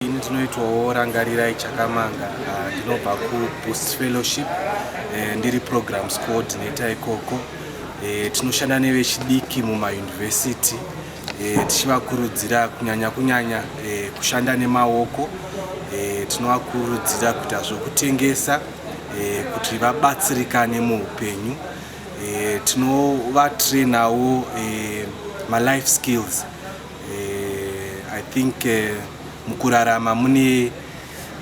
Ini ndinoitwawo Rangarirai Chakamanga, ndinobva kuBoost Fellowship, ndiri programs coordinator ikoko. Tinoshanda nevechidiki mumayunivhesiti, tichivakurudzira kunyanya kushanda nemaoko. Tinovakurudzira kuita zvokutengesa kuti vabatsirikane muupenyu. Tinovatrainawo malife skills. I think mukurarama mune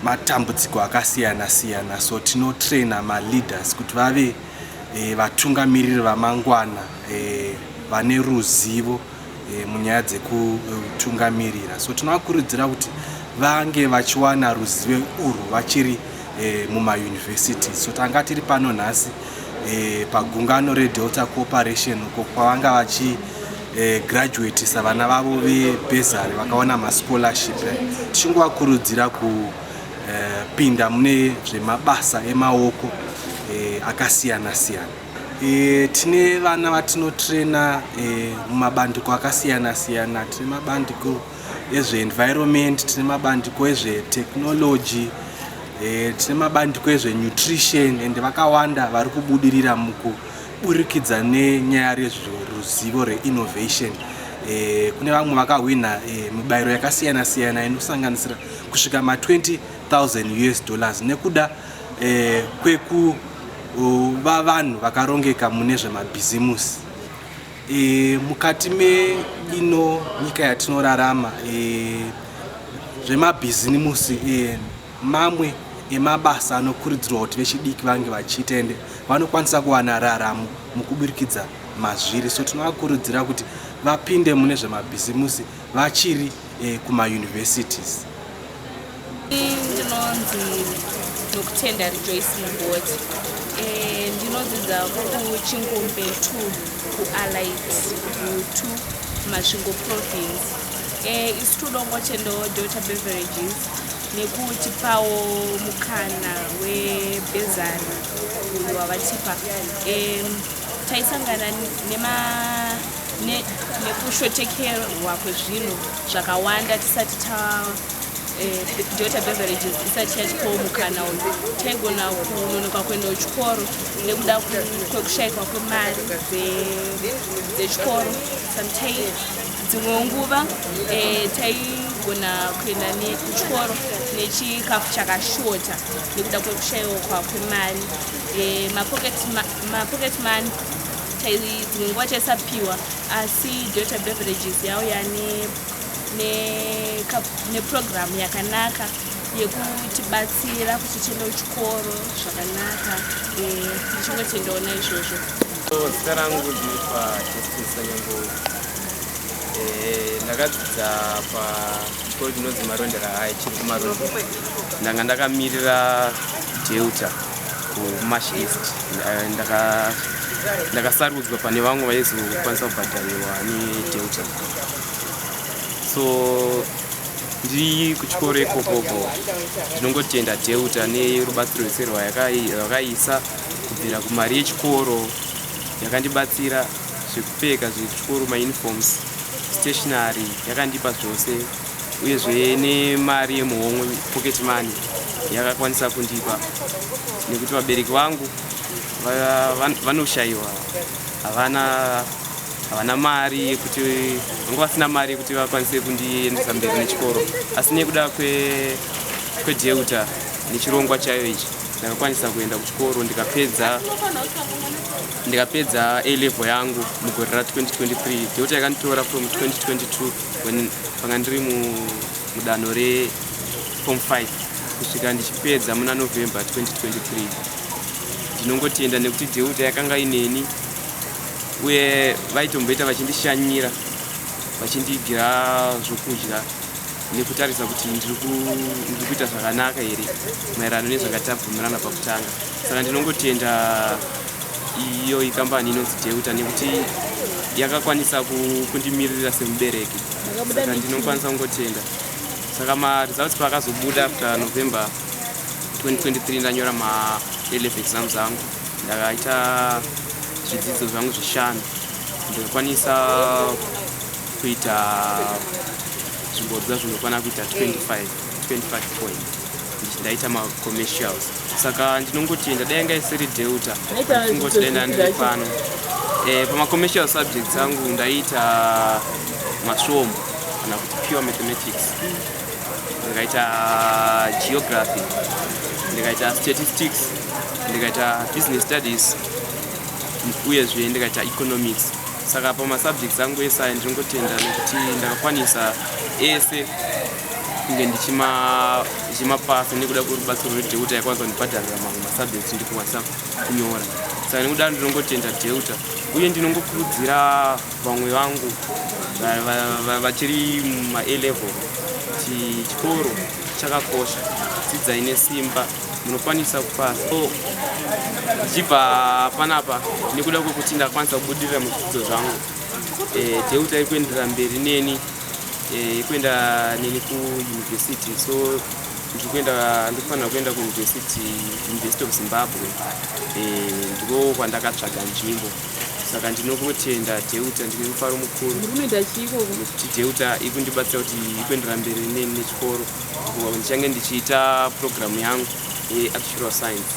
matambudziko akasiyana siyana, so tinotraina maleaders kuti vave vatungamiriri vamangwana vane ruzivo munyaya dzekutungamirira. So tinovakurudzira kuti vange vachiwana ruzivo urwu vachiri mumayunivhesiti. So tanga tiri pano nhasi pagungano reDelta Corporation, uko kwavanga vachi graduatisa vana vavo vebursary vakawana mascholarship, tichingovakurudzira kupinda mune zvemabasa emaoko akasiyana siyana. Tine vana vatinotraina mumabandiko akasiyana siyana. Tine mabandiko ezveenvironment, tine mabandiko ezvetechnology, tine mabandiko ezvenutrition, and vakawanda vari kubudirira mukuburikidza nenyaya rezveruzivo reinnovation. Kune vamwe vakahwina mibayiro yakasiyana siyana inosanganisira kusvika ma20 000 US dollars nekuda kwekuva vanhu vakarongeka mune zvemabhizimusi. Mukati meino nyika yatinorarama, zvemabhizimusi mamwe emabasa anokurudzirwa kuti vechidiki vange vachiita, ende vanokwanisa kuwana raramo mukuburikidza mazviri. So tinovakurudzira kuti vapinde mune zvemabhizimusi vachiri kumauniversities. Ndinonzi Nokutenda Rejoice Mugoti. Ndinodzidza kuChingombe 2, kuAlight Gutu, Masvingo Province. Isu todongotendawo Delta Beverages nekutipawo mukana webursary uyu wavatipa. Taisangana nekushotekerwa kwezvinhu zvakawanda tisati ta Delta Beverages isati yatipawo mukana uyu. Taigona kunonoka kuenda kuchikoro nekuda kwekushayikwa kwemari dzechikoro. Dzimwe nguva taigona kuenda kuchikoro nechikafu chakashota nekuda kwekushayikwa kwemari. Mapocket money dzimwe nguva taisapiwa, asi Delta Beverages yauya neprogramu yakanaka yekutibatsira kuti tiende kuchikoro zvakanaka. Ndichingotendawo naizvozvo. Zita rangu ndinoitwa Justin Sanyango. Ndakadzidza pachikoro chinonzi Marondera High, chiri kuMarondera. Ndanga ndakamirira Delta kuMash East. Ndakasarudzwa pane vamwe vaizokwanisa kubhadharirwa neDelta. So ndiri kuchikoro ikokoko, ndinongotenda Delta nerubatsiro rwese rwakaisa, kubvira kumari yechikoro yakandibatsira, zvekupfeka zvechikoro, mauniforms, stationary yakandipa zvose, uyezve nemari yemuhomwe, pocket money, yakakwanisa kundipa, nekuti vabereki vangu vanoshayiwa, havana mari yekuti, vanga vasina mari yekuti vakwanise kundiendesa mberi nechikoro. Asi nekuda kweDelta nechirongwa chayo ichi, ndakakwanisa kuenda kuchikoro, ndikapedza A level yangu mugore ra2023. Delta yakanditora from 2022, when panga ndiri mudanho reform 5, kusvika ndichipedza muna November 2023. Ndinongotenda nekuti Delta yakanga ineni, uye vaitomboita vachindishanyira, vachindigira zvokudya nekutarisa kuti ndiri kuita zvakanaka here maererano nezvakatabvumirana pakutanga. Saka ndinongotenda iyo ikambani inonzi Delta nekuti yakakwanisa kundimiririra semubereki. Saka ndinokwanisa kungotenda. Saka maresults paakazobuda after November 2023, ndanyora ma-A exams angu, ndakaita zvidzidzo zvangu zvishanu, ndikakwanisa kuita zvimbodzwa zvinokwana kuita 25. 25 points ndaita macommercials. Saka ndinongotenda, dai yanga isiri Delta, ndingoti dai ndandiri pano. Pamacommercial subjects angu ndaita masvomo kana kuti pure mathematics, ndikaita geography, ndikaita statistics, ndikaita business studies, uyezve ndikaita economics. Saka pamasubjects angu ese aya ndinongotenda nekuti ndakakwanisa ese kunge ndichimapasa nekuda kwerubatsiro rweDelta yakwanisa kundibhadharira mamwe masubjects ndikukwanisa kunyora. Saka nekudaro ndinongotenda Delta, uye ndinongokurudzira vamwe vangu vachiri muma A level kuti chikoro chakakosha, dzidzai nesimba, munokwanisa kupasa. So ndichibva panapa, nekuda kwekuti ndakwanisa kubudirira muzvidzidzo zvangu, Delta iri kuenderera mberi neni, iri kuenda neni kuuniversity. So ndiri kuenda, ndikufanira kuenda kuuniversity, University of Zimbabwe. Ndiko kwandakatsvaga nzvimbo. Saka ndinongotenda Delta, ndine mufaro mukuru Ndikunoita chiiko? Nekuti Delta iri kundibatsira kuti ikuenderera mberi neni nechikoro. Ndichange ndichiita purogiramu yangu yeactuarial science.